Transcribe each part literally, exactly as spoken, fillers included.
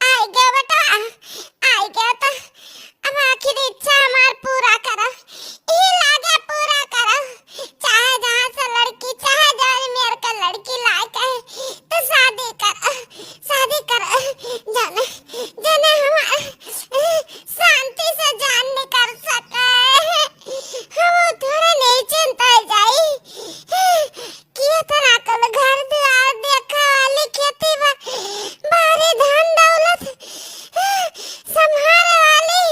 आइ गयो बेटा, आइ गयो तो अब आखिरी इच्छा हमार पूरा करो, ई लागे पूरा करो। चाहे जहाँ से लड़की, चाहे जौन मेर के लड़की लाए के, तो शादी कर, शादी कर, जाने, जाने हमार शांति से जान निकल सके। हम थोड़े निश्चिंत हो जाई। किया तरह कल घर दुआर देखा वाली खेती बा, बारी धन दौलत संभारे वाली,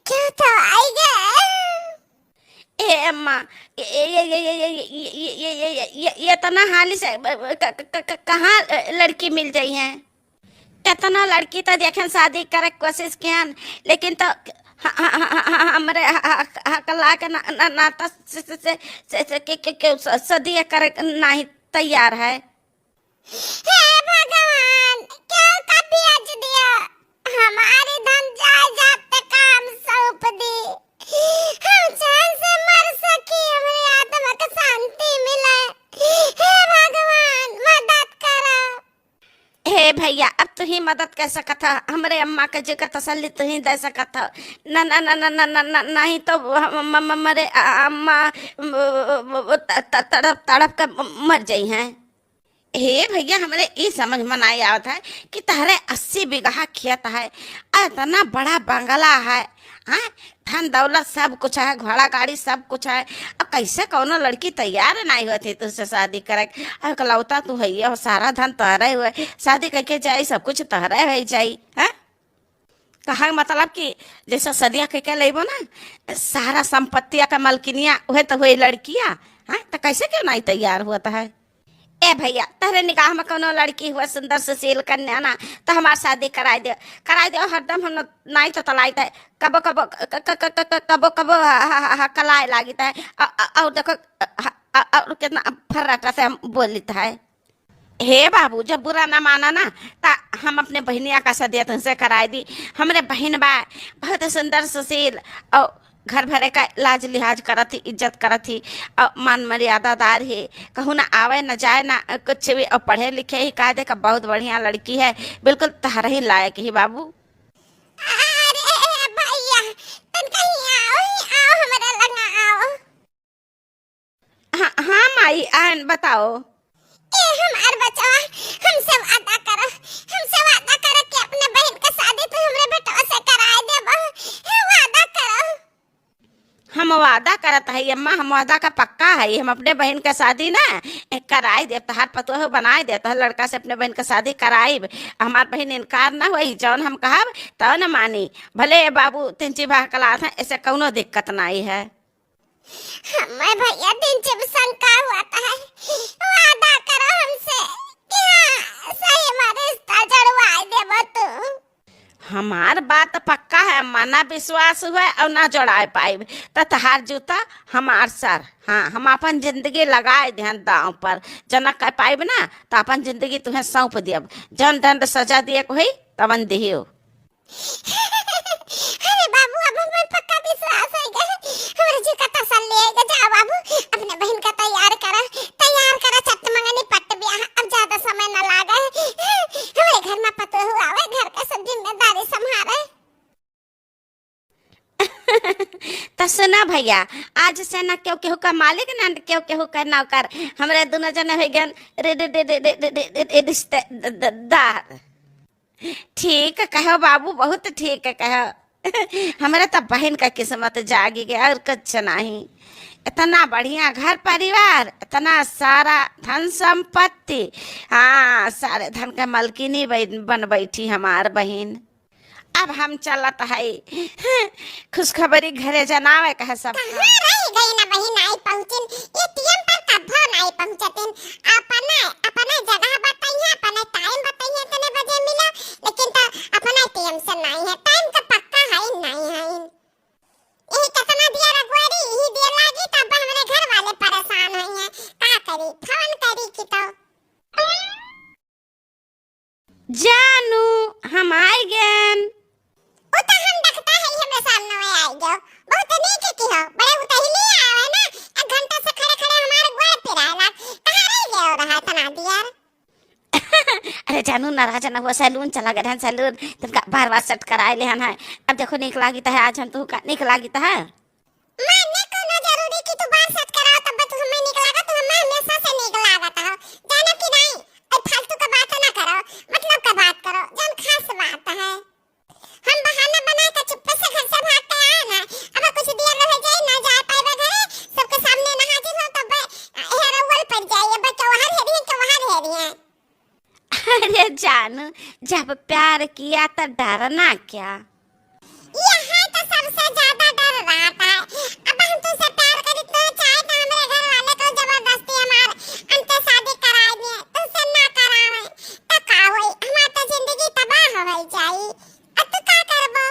क्यों तो आई गए। ए अम्मा, ए, ए, ए, ये तना हाली से, ब-, ब-, क-, क-, क-, कहाँ, अ, लड़की मिल जाई है? केतना लड़की तो देखेन, शादी करे के कोशिश किहन, लेकिन तो ह-, ह-, ह-, ह-, हमरे ह-, ह-, हकला के ना, ना, ना तो से, से, से, से, से, के, के, के स-, सदिया करे के नाही तैयार है। हे भगवान, क्यों का ब्याज दिया? हमारी धन जायदाद पे काम सौंप दी, हम चैन से मर सकी, हमरे आत्मा के शांति मिले। हे भगवान, मदद करो। हे भैया, अब तू ही मदद कर सकत ह, हमरे अम्मा के जेकर तसल्ली तू ही दे सकत ह। न, न, न, नहीं तो हम, म-, म-, मरे अ-, अम्मा, वो, वो, वो त-, त-, तड़प, तड़प के म-, मर जाई हैं। हे भैया, हमरे ई समझ में नाई आवत है कि तहरे अस्सी बीघा खेत है, इतना बड़ा बंगला है, हाँ, धन दौलत सब कुछ है, घोड़ा गाड़ी सब कुछ है, अब कैसे कौनो लड़की तैयार नाई होत है तुझसे शादी करे? अब इकलौता तू है हो, सारा धन तहरे हुए, शादी करके जाई, सब कुछ तहरे हो जाई, हाँ? कहा मतलब कि जैसा सदिया कह के लेबो ना, सारा संपत्तिया का मलकिनिया उहे तो हुई लड़किया, हैं? तो कैसे क्यों नहीं तैयार हुआ तो है? ए भैया, तहरे निगाह में कोनो लड़की हुआ सुंदर सुशील कन्या ना, तो हमार शादी कराई दे, कराई दे, हरदम हम नहीं तो तलाई थे, कबो कबो क-, क-, क-, क-, क-, कबो कबो ह-, ह-, ह-, ह-, कलाए लागी थे, अ-, अ-, और देखो, ह-, अ-, और कितना फर्राटा से हम बोलित है। हे बाबू, जब बुरा ना माना ना, ता हम अपने बहिनिया का सदिया तुमसे कराई दी। हमरे बहिन बा, बहुत सुंदर, सुशील और घर भरे का लाज लिहाज करत ही, इज्जत करत ही और मान मर्यादादार ही। कहूँ ना आवे, ना जाए, ना कुछ भी, और पढ़े लिखे ही, कायदे का बहुत बढ़िया लड़की है, बिल्कुल तहरही लायक ही बाबू। अरे भैया, तनका ही आओ, ही आओ, हमरा लगा आओ। हाँ, हाँ माई, आन बताओ। ए हमार बचवा, हमसे वादा करो, हमसे वादा करो कि अपने बहिन का शादी तू हमरे बेटवा से कराए देबो। हे वादा करो। हम वादा करत हई अम्मा, हम वादा का पक्का हई, हम अपने बहिन का शादी ना, ए, कराई देब, तहार पतोह बनाई देब, तहार लड़का से अपने बहिन का शादी कराइब। हमार बहिन इनकार ना होई, जौन हम कहब तौन मानी। भले ए बाबू तिनची बहकलात हैं, ऐसे कौनो दिक्कत नाई है। हमें भैया तिनची में शंका हुआ था, वादा करो हमसे कि हाँ, सही में रिश्ता जोड़वाए देबो तू। हमार बात पक्का है, अम्मा, ना विश्वास हुए और ना जोड़ाए पाइब, तो तहार जूता हमार सर। हाँ, हम अपन जिंदगी लगाए देहन दांव पर, जना कर पाइब ना, तो अपन जिंदगी तुहें सौंप दियब। जौन दंड सजा दिए के होई, तवन दिहियो। अरे बाबू, अब हमर पक्का विश्वास हो गया, हमरे जी का तसल्ली हो गया। जाओ बाबू, अपने बहिन का तैयार करा, तैयार करा, चट मंगनी पट ब्याह, अब ज्यादा समय न लागे। हमरे घर में पतोहू आवे, घर का सब जिम्मेदारी संभारे। तो सुना भैया, आज से ना केहू केहू का मालिक, ना केहू केहू का नौकर, हमरे दोनों जने हो गए रे-, रे-, रे-, रे-, रे-, रे-, रे-, रे-, रिश्तेदार। ठीक कहो बाबू, बहुत ठीक कहो। हमरे तो बहिन का किस्मत जागी गया और कुछ नहीं। इतना बढ़िया घर परिवार, इतना सारा धन संपत्ति, हाँ, सारे धन का मलकिनी बन, बन बैठी हमार बहिन। अब हम चलत हई खुशखबरी घरे जनावे कहे सब। कहाँ रह गई ना बहिन, आई पहुँचिन, एटीएम पर कभो नहीं पहुँचतिन। अपने, अपने जगह बताइए, अपने टाइम बताइए, इतने बजे मिला, लेकिन तो अपना एटीएम से नहीं है, टाइम का पक्का है ही नहीं है। यही कितना दिया रघुआरी, यही दिया लागी, तब हमरे घर वाले परेशान होइहैं। का करी, फोन करी कि तो। जानू, हम आइ गएन। उ त हम देखता है, हमरे सामने में आइ गयो। बहुत नीक किहो, बड़े उतहिली आवे ना, एक घंटा से खड़े खड़े हमार गोड़ पिराए लाग। कहाँ रह गयो रहा इतना दियर? अरे जा, जानू नाराज न हुआ, सैलून चला गए रहन, सैलून तुमका बार बार सेट कराए लेहन है। अब देखो नीक लागित है, आज हम तुहका नीक लागित है। माने कोनो जरूरी कि तू बार सेट कराओ तब तू हमें नीक लागा, तू हमें हमेशा से नीक लागत हो, जानो कि नहीं? और फालतू का बात ना करो, मतलब का बात करो, जौन खास बात है। हम बहाना बना के चुप्पे से घर से भाग के आए ना, अब कुछ देर रह जाए ना जा पाएबे घरे, सबके सामने ना हाजिर हो तब हेरवल पड़ जाए, ये बच्चा वहाँ हेरी है, वहाँ हेरी है। अरे जानू, जब प्यार किया तो डरना क्या? यह तो सबसे ज्यादा डर रहा था। अब हम तुझसे प्यार करी तो चाहे तो हमारे घर वाले को जबरदस्ती हमार अंत शादी कराए दिए, तुझसे ना करावे तो का होई? हमार तो जिंदगी तबाह हो जाई। अब तू का करबो?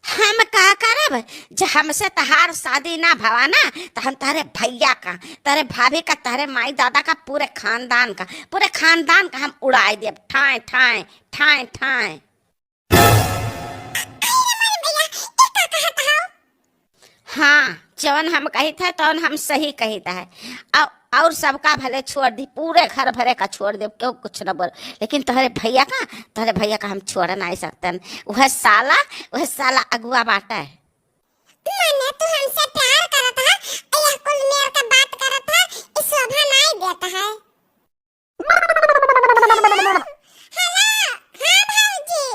हम का करब? जे हमसे तहार शादी ना भवा ना, तो हम तहरे भैया का, तहरे भाभी का, तहरे माई दादा का, पूरे खानदान का, पूरे खानदान का हम उड़ाए देब। ठाए, ठाए, ठाए, ठाए। अरे मोरे भैया, ई का कहत हौ? हाँ, जवन हम कहित है, तवन हम सही कहित है। अउ और सबका भले छोड़ दी, पूरे घर भरे का छोड़ दे, केहू कुछ न बोल, लेकिन तोहरे भैया का, तोहरे भैया का हम छोड़ नाहीं सकतन। वह साला, वह साला अगुआ बाटे। माने तू हमसे प्यार करत है, यह कुल मेर के बात करत है, ई शोभा नाहीं देत है। हेलो, हाँ भौजी।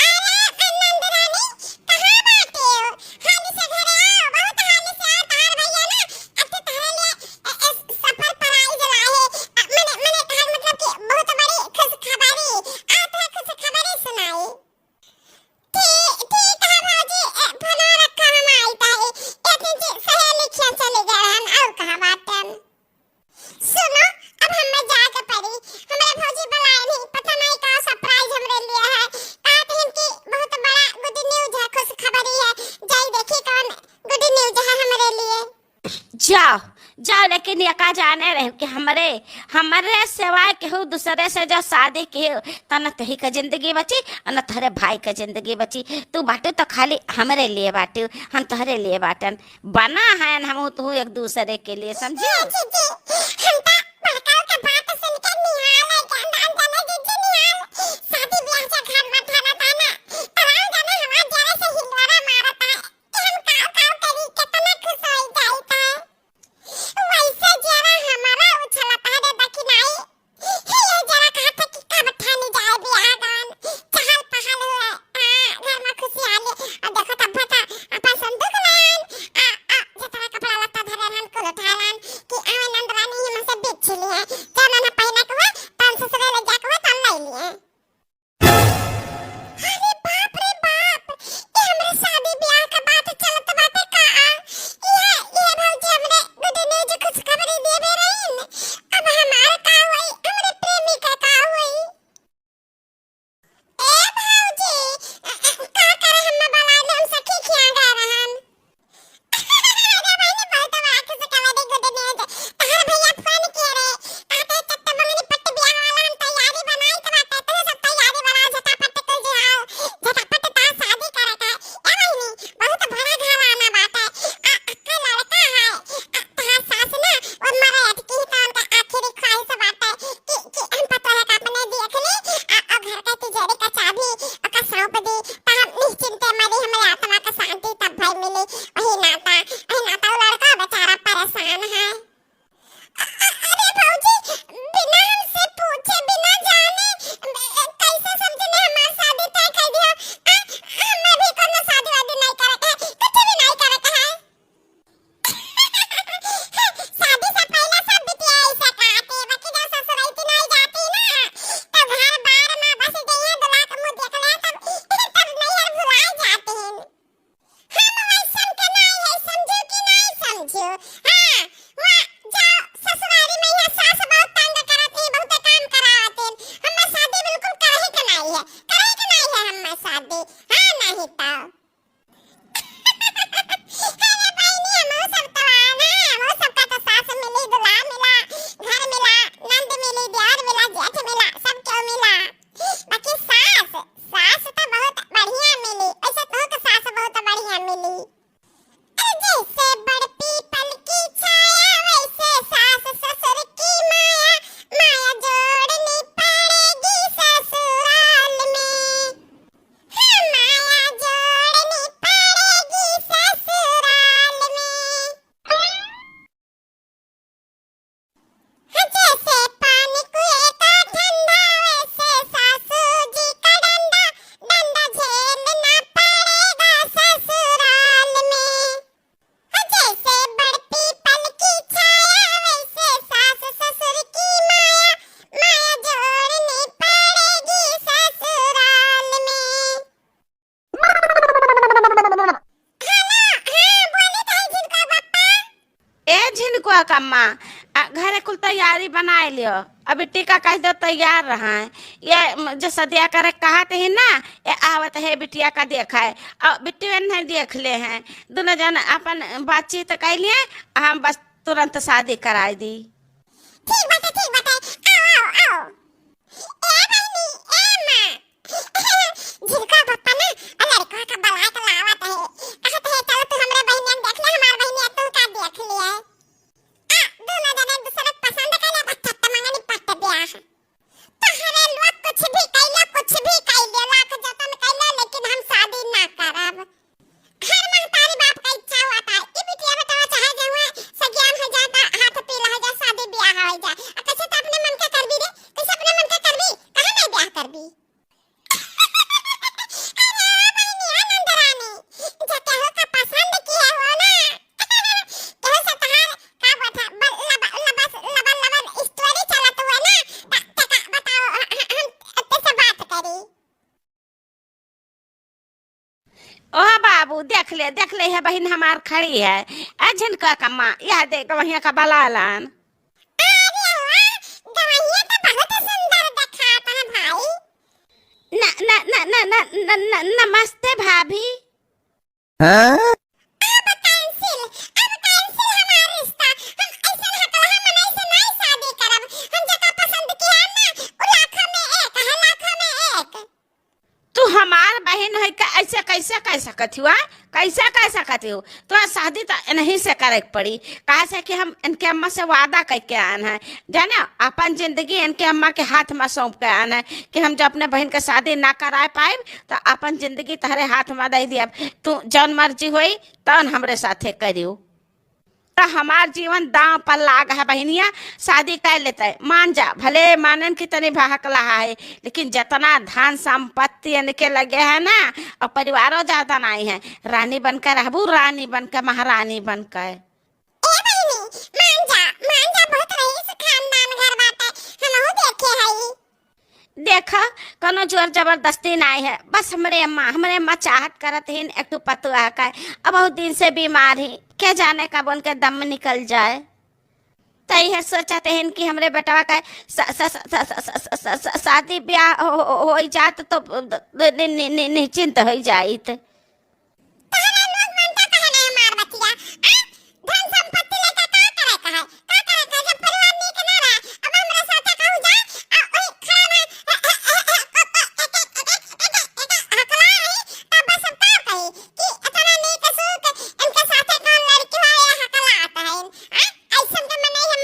अरे, ए नंद रानी, कहाँ बाटे हो? हाली से घरे आओ, बहुत हाली से आओ, तहार भैया ना, अति तहरे लिए, ए, ए, surprise लाए है। अ, मने, मने, तहार मतलब कि बहुत बड़ी खुशखबरी। आओ, तोहे खुशखबरी सुनाई। ठीक, ठीक है भौजी, ए, फोनवा रखा, हम आइत है। ए, तीन, चार सहेली खिया चली गए रहन, और कहाँ बाटन? सुनो, अब हमें जाए के पड़ी। हमरे भौजी बुलाए नहीं, पता नहीं का surprise हमरे लिए है। कहत हैं कि बहुत बड़ा good news है, खुशखबरी है। जाई देखी कौन good news है हमरे लिए। जाओ, जाओ, लेकिन ये का जाने रहे कि हमरे, हमरे सिवाय केहू दूसरे से जो शादी किहे, त न तोही के जिंदगी बची, और न तोहरे भाई के जिंदगी बची। तू बाटू तो खाली हमरे लिए बाटू, हम तोहरे लिए बाटन। बना है हम तू एक दूसरे के लिए, समझी? जी, जी, जी। हम तो बड़काऊ के बात सुन के निहाल है, जान, जान, जाने दीजिए निहाल। शादी ब्याह से घर में ठाना था ना, तमाम जाने हमार जरे से हिलोरा मारत है कि हम काव काव करी, कितना खुश हो जाइत है। वैसे जरा हमारा उछलत है रे दखिनाई। हे, ये जरा कहा था कि कब ठानी जाए बियाह दान, चहल पहल हुए, हाँ, घर में खुशहाली। आ देखो तब बता, अपन संदूक लान, आ, आ, जितना कपड़ा लत्ता धरे रहन, कुल उठा लान, कि आवे नंद रानी ही में से बिछ लिए, जब झिनका कम्मा, आ, घरे कुल तैयारी बनाए लियो। अब बिट्टी का कह दो तैयार रहा है। ये म-, जो सदिया करे कहत ही ना, ये आवत है बिटिया का देख है। और बिट्टी नहीं देख ले हैं। दोनों जन अपन बातचीत कर लिए, हम बस तुरंत शादी कराए दी। ठीक बाटे, ठीक बाटे। आओ, आओ, आओ। ए बहिनी, ए माँ। झिनका पप्पा ना, आ लड़का का बलाए के लावत है। कहत है, "चलो तू हमरे बहिनिया के देख ले, हमार बहिनिया तू का देख लिए।" आ, दोनों जने एक दूसरे के पसंद कर ले, बस चट्ट मंगनी पट्ट ब्याह। तोहरे लोग कुछ भी कैले, कुछ भी कैले, लाख जतन कैले, लेकिन हम शादी ना करब। हर महतारी बाप का इच्छा होता है। ई बिटिया बेटवा चाहे जहुआ सज्ञान हो जाए, त हाथ पीला हो जाए, शादी ब्याह हो जाए। आ कैसे त अपने मन के करबी रे? कैसे अपने मन के करबी? काहे नहीं ब्याह करबी? अरे ओ बहिनी, ओ नंदरानी, जे केहू का पसंद किए हो ना, केहू से तहार का बात है, बल-, लबा-, लबस-, लबन-, लबन story चलत हुए ना, त-, त का बताओ, ह-, ह-, हम तेसे बात करी। ओह बाबू, देख ले, देख ले, है बहिन हमार खड़ी है। ए झिनका कम्मा, यह देख, वहिया का बलालन। अरे वाह, गवैया तो बहुत सुंदर देखात है भाई। न-, न-, न-, न-, न-, न-, न-, नमस्ते भाभी। हाँ? अब cancel, अब cancel हमार रिश्ता। हम ऐसन हकलहा मनई से नहीं शादी करब। हम जेका पसंद किया ना, उ लाखों में एक है, लाखों में एक। तू हमार बहिन है का, ऐसे कैसे कह सकत हो, आ? कैसे कह सकत हो? तोहरा शादी तो इन्हीं से करे के पड़ी, काहे से कि हम इनके अम्मा से वादा करके आन है, जाने, अपन जिंदगी इनके अम्मा के हाथ में सौंप के आन है कि हम जब अपने बहिन के शादी ना कराए पाइब, तो अपन जिंदगी तहरे हाथ में दे दियब। तू जौन मर्जी होई, तौन हमरे साथे करियो। त हमार जीवन दांव पर लाग है बहिनिया, शादी कर लेते, मान जा, भले मानन की तनी बहकलहा है, लेकिन जितना धन संपत्ति इनके लगे है ना, और परिवारों ज्यादा नहीं है, रानी बनकर रहबू, रानी बनकर, महारानी बनकर। ए बहिनी, मान जा, मान जा, बहुत रईस खानदान घर बाटे, हमहू देखे हई। देखा, कोनो जोर जबरदस्ती नाई है, बस हमरे अम्मा, हमरे अम्मा चाहत करत हीन एक ठो पतोह का, अब बहुत दिन से बीमार ही, के जाने कब उनके दम निकल जाए। त इहे सोचत हीन कि हमरे बेटवा का स-, स-, शादी ब्याह हो, हो, हो जात तो नि-, नि-, नि-, निश्चिंत हो जाइत।